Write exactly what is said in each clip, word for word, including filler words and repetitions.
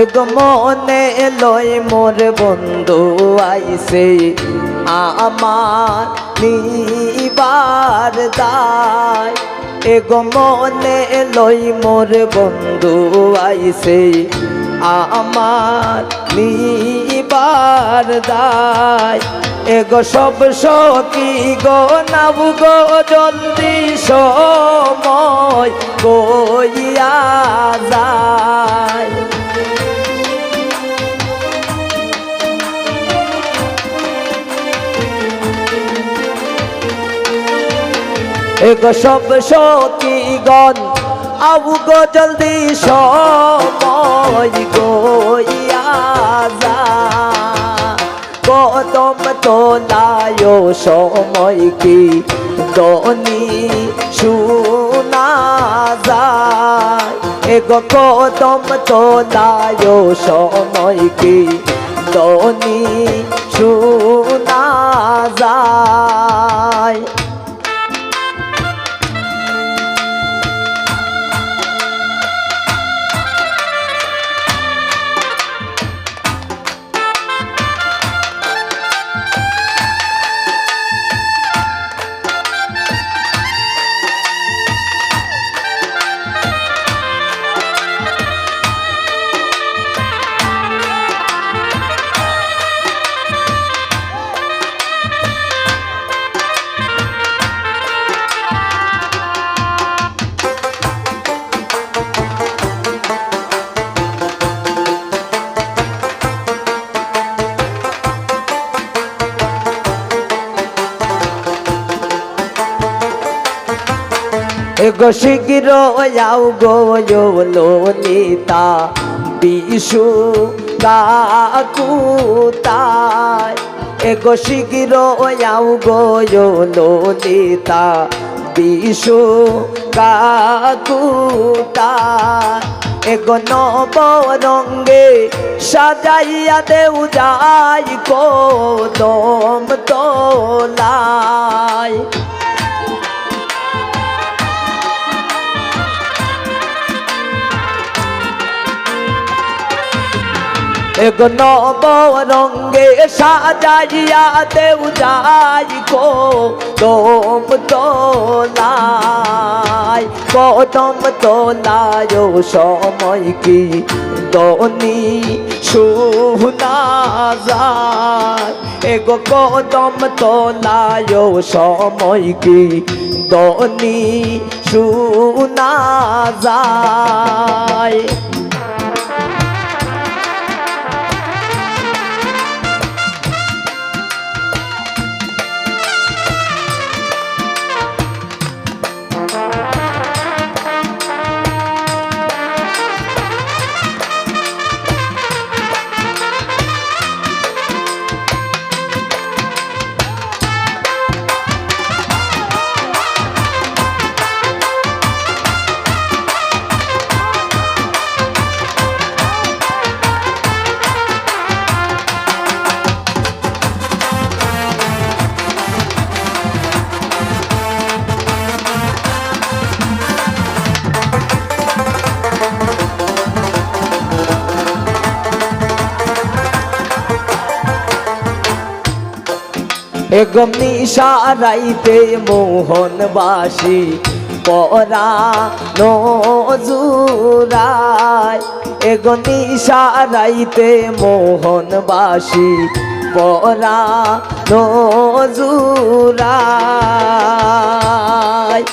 এগো মনে লই মোর বন্ধু আইছে আমার নিবার দায়। এগো মনে লই মোর বন্ধু আইছে আমার নিবার দায়। এগো সব সখী গো, নাও গো জলদি, সময় কইয়া যায়। এগো সব সখীগণ, আও গো জলদি, সময় কইয়া যায়। কদম তলায়ও সময় কি ধ্বনি শোনা যায়। এগো কদম তলায়ও সময় কি ধ্বনি শোনা যায়। এগো শীঘ্র আও গো ললিতা বিশু কাকুতায়। এগো শীঘ্র আও গো ললিতা বিশু কাকুতায়। এগো নব রঙ্গে সাজাইয়া দেও যাই কদম তলায়। এগো নব রঙ্গে সাজাইয়া দেও যাই কদম তলায়। কদম তলায়ও সময় কি ধ্বনি শোনা যায়। এগো কদম তলায়ও সময় কি ধ্বনি শোনা যায়। এগো নিশা রাইতে মোহনবাসী পরানো জুড়ায়। এগো নিশা রাইতে মোহনবাসী পরানো জুড়ায়।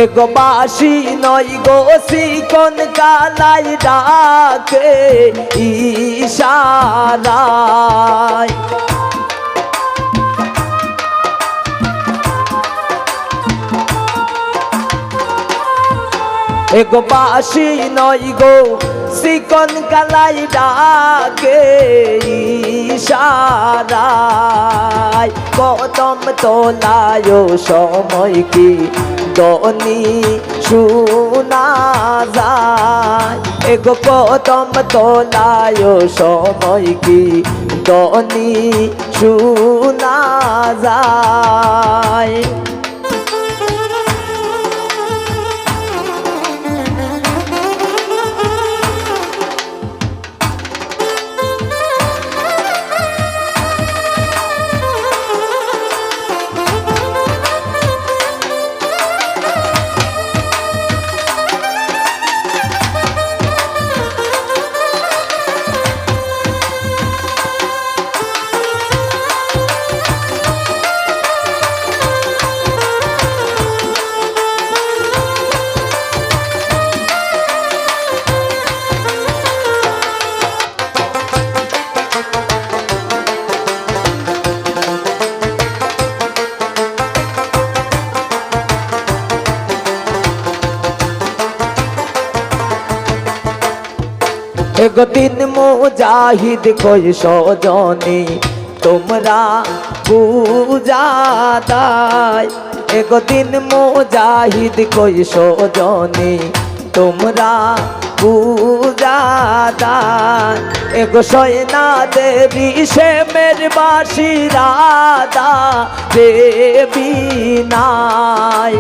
এগো বাঁশি নয় গো, চিকন কালাই ডাকে ইশারায়। এগো বাঁশি নয় গো, চিকন কালাই ডাকে ইশারায়। কদম তলায়ও সময় কি ধ্বনি শোনা যায়। এগো কদম তলায়ও সময় কি ধ্বনি শোনা যায়। একদিন মুজাহিদ কই সজনী তোমরা বুঝা দায়, একদিন মুজাহিদ কই সজনী তোমরা বুঝা দায়। এগো সয়না দেরি সে মের বাসিরাদা দেবী নাই।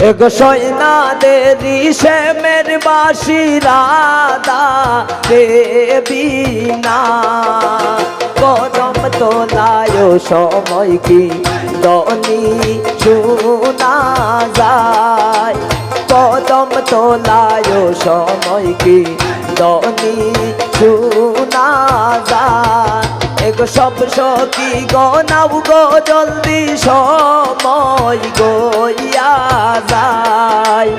এগো সয়না দেরি সে মের বাসিরাদা দেবী না। কদম তোলায় সময় কি দনি শোনা যায়, কদম তোলায় সময় কি দনি শোনা যায়। এগো সব সখী গো নাও গো জলদি সময় গইয়া যায়।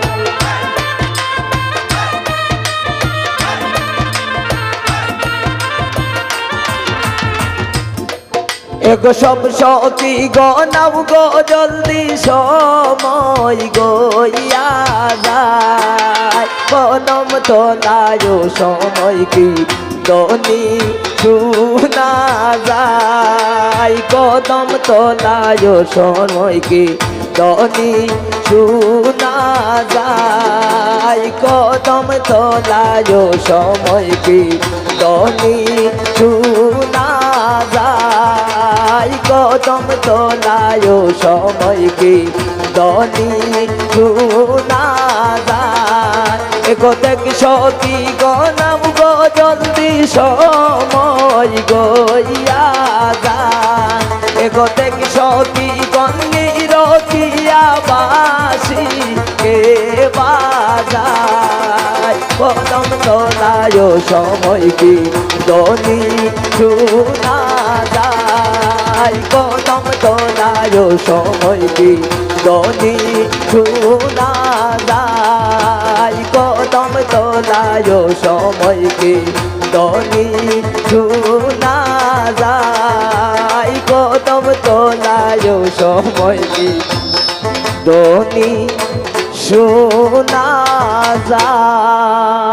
এগো সব সখী গো নাও গো জলদি সময় গইয়া যায়। কদম তোলায় সময় কি দনি শোনা যায়, কদম তোলায় সময় কি দনি শোনা যায়, কদম তোলায় সময় কি দনি শোনা যায়, কদম তোলায় সময় কি দনি শোনা যায়। এগো দেখ সখী গো নাও গো জলদি সময় গইয়া যায়। এগো দেখ সখী গো নিরখিয়া বাঁশি কে বাজায়। কদম তোলায় সময় কি দনি শোনা যায়, কদম তোলায় সময় কি দনি শোনা যায়, কদম তোলায় সময় কি দনি শোনা যায়, কদম তোলায় সময় কি দনি শোনা যায়।